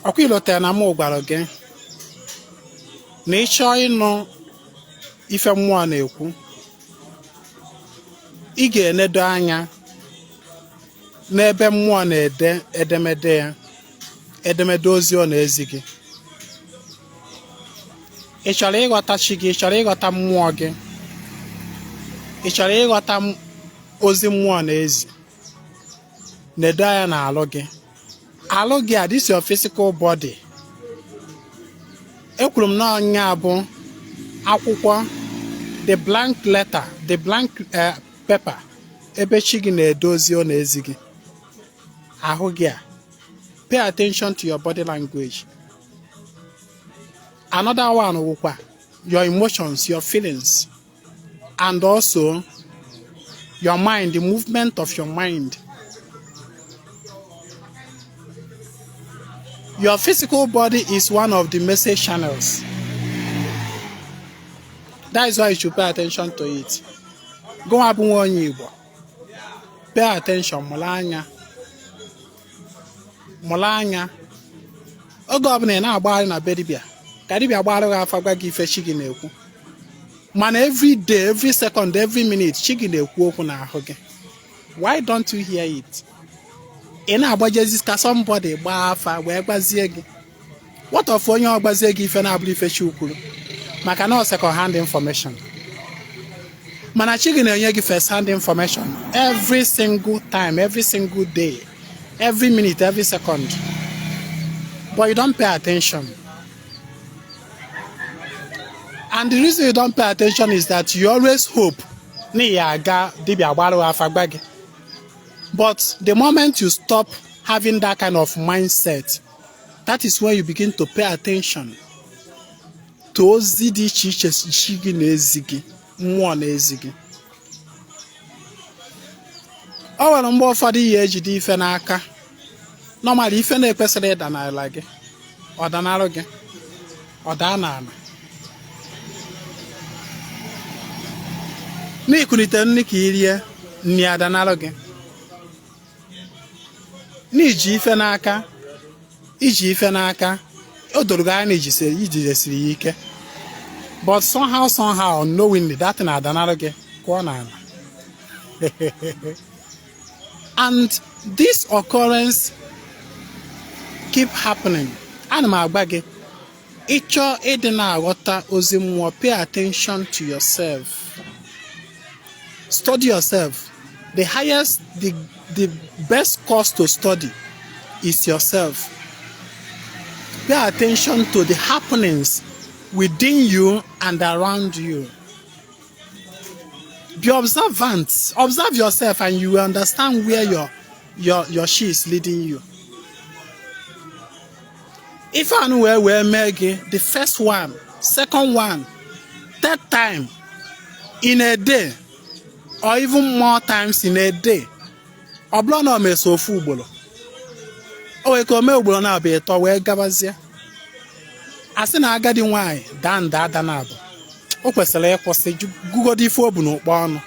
Ọkwa i lotere na mụ gwara gị na ị chọọ ịnụ ife mmụọ na-ekwu, ị ga-enedo anya n'ebe mmụọ na-ede edemede ya, edemede ozi ọ na-ezi gị. Ị chọrọ ịghọta chi gị, ị chọrọ ịghọta mmụọ gị, ị chọrọ ịghọta ozi mmụọ na-ezi, nedo anya na alụ gị, alụ gị a, this your physical body. Ekwuru m na ọ nya bụ akwụkwọ, the blank letter, the blank paper ebe chi gị na-ede ozi ọ na-ezi gị. Ahụ gị a, pay attention to your body language. Another one wụkwa your emotions, your feelings, and also your mind, the movement of your mind. Your physical body is one of the message channels. That is why you should pay attention to it. Gụnwa bụ nwa onye Igbo, pay attention, mụrụ anya, mụrụ anya. Oge ọbụla ị na-agbagharị na be dibịa ka dibịa gbara gị afa, gwa gị ife chi gị na-ekwu, mana every day, every second, every minute, chi gị na-ekwu okwu n'ahụ gị. Why don't you hear it? Ị na-agbajezi ka somebody gbaa afa wee gbazie gị. What of onye ọ gbazie gị ife na-abụrọ ife chi kwuru? Maka na ọ second hand information, mana chi gị na-enye gị first hand information every single time, every single day, every minute, every second, but you don't pay attention. And the reason you don't pay attention is that you always hope na ị ya aga dibịa gbara afa gwa gị. But the moment you stop having that kind of mindset, that is when you begin to pay attention to ozi dị iche iche chi gị na-ezi gị, mmụọ na-ezi gị. O nwere mgbe ụfọdụ ihe ejide ife n'aka, normally ife na-ekwesịrọ ịda n'ala gị, ọ danarụ gị, ọ daa n'ala. Na i kunite nri ka i rie nri, adanarụ gị. Na i ji ife n'aka, i ji ife n'aka, o doro gị anya na i jidesiri ya ike, but somehow, somehow, unknowingly, that thing adanarụ gị, kụọ n'ala. And this occurrence keep happening. Ana m agwa gị, ị chọọ ịdị na-aghọta ozi mmụọ, pay attention to yourself, study yourself. The highest, the best course to study is yourself. Pay attention to the happenings within you and around you. Be observant. Observe yourself and you will understand where your chi is leading you. Ife anụ wee mee gị the first one, second one, third time in a day, or even more times in a day, ọ bụrụ na o meso ofu ugboro, o nwere ka o mee ugboro naabọ, ịtọ, wee gabazie. A sị na agadi nwaanyị daa nda ada naabọ, o kwesịrị ịkwụsị gụgodo ife o bu n'ụkpọ ọnụ.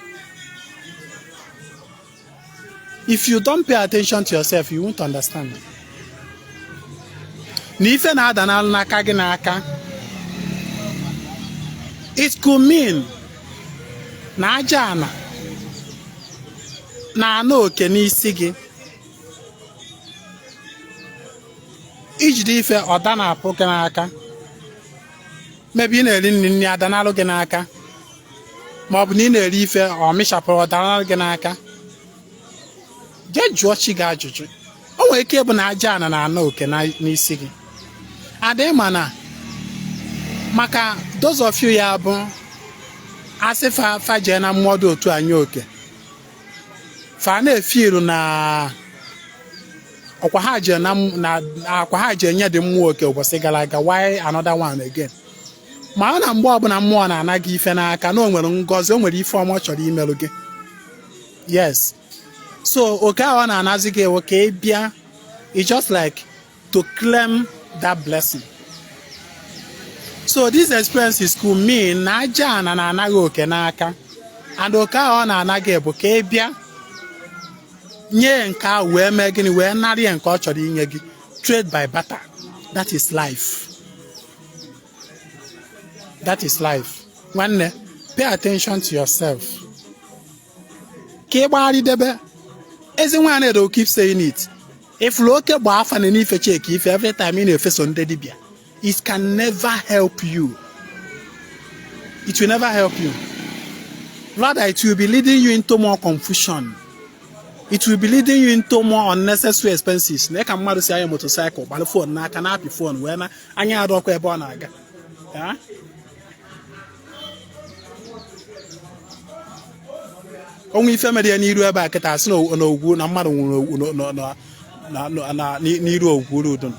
If you don't pay attention to yourself, you won't understand na ife na-ada n'aka gị n'aka. It could mean na aja ana na-ana oke n'isi gị. I jide ife, ọ danapụ gị n'aka. Maybe ị na-eri nri, nri adanalụ gị n'aka, ma ọ bụ na ị na-eri ife, ọ mịchapụrụ, ọ danalụ gị n'aka. Jee jụọ chi gị ajụjụ. O nwere ike ịbụ na aja ana na-ana oke n'isi gị. Adị ma na maka those of you ya bụ asị fa fa jee na mmụọ dị otu a nye oke, fa na-efiru na ọkwa ha jee na akwa ha jee nye dị mmụọ oke ụbọchị gara aga, why another one again? Ma ọ na mgbe ọbụla mmụọ na-ana gị ife n'aka, na o nwere ngọzi, o nwere ife ọma ọ chọrọ imerụ gị. Yes, so oke ahụ ọ na-anazi gị ewe ka ị bịa. It's just like to claim that blessing. So these experiences could mean na aja ana na-ana gị oke n'aka, and oke ahụ ọ na-ana gị bụ ka ị bịa nye nke ahụ wee mee gịnị? Wee narị ya nke ọ chọrọ inye gị. Trade by barter. That is life. That is life. Nwanne, pay attention to yourself. Ka ị gbagharịdebe Ezinwa Anaedo keep saying it. Ifuru oke gbaa afa na n'ife cheki ife every time ị na-efeso ndị dibịa. It can never help you. It will never help you. Rather, it will be leading you into more confusion. It will be leading you into more unnecessary expenses. Na ka mmadụ si anya motorcycle gbara phone n'aka na-apị phone wee na anya adọkwa ebe ọ na-aga. O nwe ife mere ya n'iru ebe a kịta asị na ogwu na mmadụ nwụrụ n'iru ogwu udo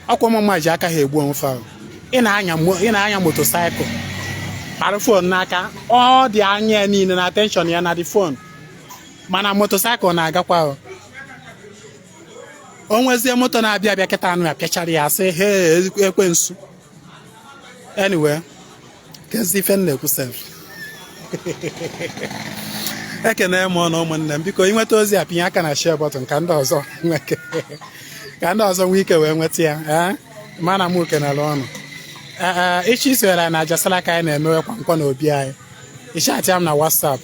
ọkwa ụmụ mmadụ ji aka ha egbu onwe fa. Ị na-anya motorcycle kpara phone n'aka, ọ dị anya ya niile na attention ya na the phone, mana motorcycle na-agakwa. O nwezie moto na-abịa abịa kịta anụ ya pịachara ya asị he ekwensu. Anyway, kezi ife m na-ekwu sef. Ekene m ụnụ ụmụnne m. Biko, ịnweta ozi a, pinye aka na share button ka ndị ọzọ nwee ike wee nweta ya. Ee, mana m kenere ụnụ. Ee, ịchọ isonyere na aja saraka anyị na-emewe kwa nkwọ na obi anyị, ị chatịa m na WhatsApp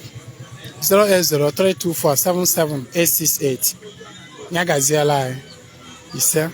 08032477868. Ya gaziela anyị. Ise.